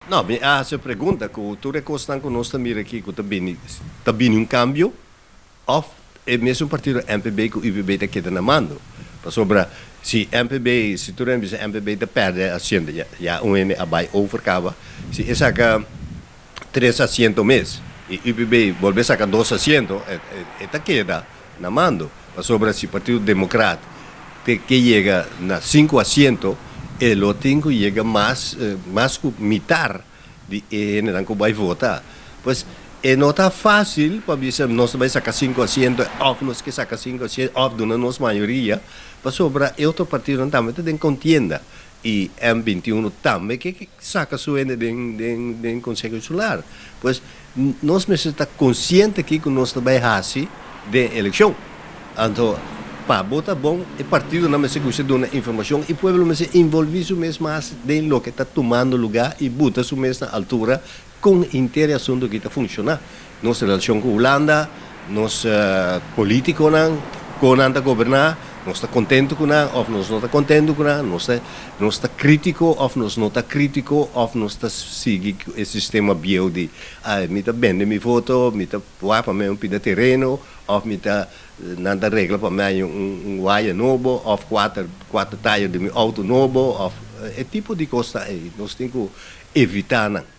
No, mi a hasi pregunta ku tur e kosnan ku nos ta mira aki ku ta bini, ta bini un kambio òf e mesun partido MPB ku UPB ta keda na mando. Pasobra si MPB, si tur hende bisa MPB ta pèrdè asiento, ya ya un hende a bai over kaba, si e saka tres asiento mes i UPB bolbe saka dos asiento, e ta keda na mando. Pasobra si Partido Demokrat te ke yega na sinku asiento, e lo tin ku yega mas mas ku mitar di e hendenan ku bai vota. Pues e no ta fásil pa bisa nos ta bai saka sinku asiento òf nos ke saka sinku asiento òf duna nos mayoria, pasobra e otro partidonan tambe ta den kontienda i M 21 tambe ke saka su hende den Konseho Insular. Pues nos mester ta konsiente kiko nos ta bai hasi den elekshon. Anto pa bo ta bon e partidonan mester kuminsá duna informashon i pueblo mester involví su mes mas den loke ta tumando lugá i buta su mes na altura kon henter e asuntu aki ta funshoná. Nos relashon ku Hulanda, nos polítikonan, kon nan ta goberná, nos ta kontentu ku nan òf nos no ta kontentu ku nan, nos ta krítiko òf nos no ta krítiko òf nos ta sigui ku e sistema bieu di ay mi ta bende mi voto, mi ta wak pa mi un pida tereno òf mi ta nan ta regla pa mi haña un waya nobo òf kuater tayer di mi outo nobo òf e tipo di kosnan ei nos tin ku evitá nan.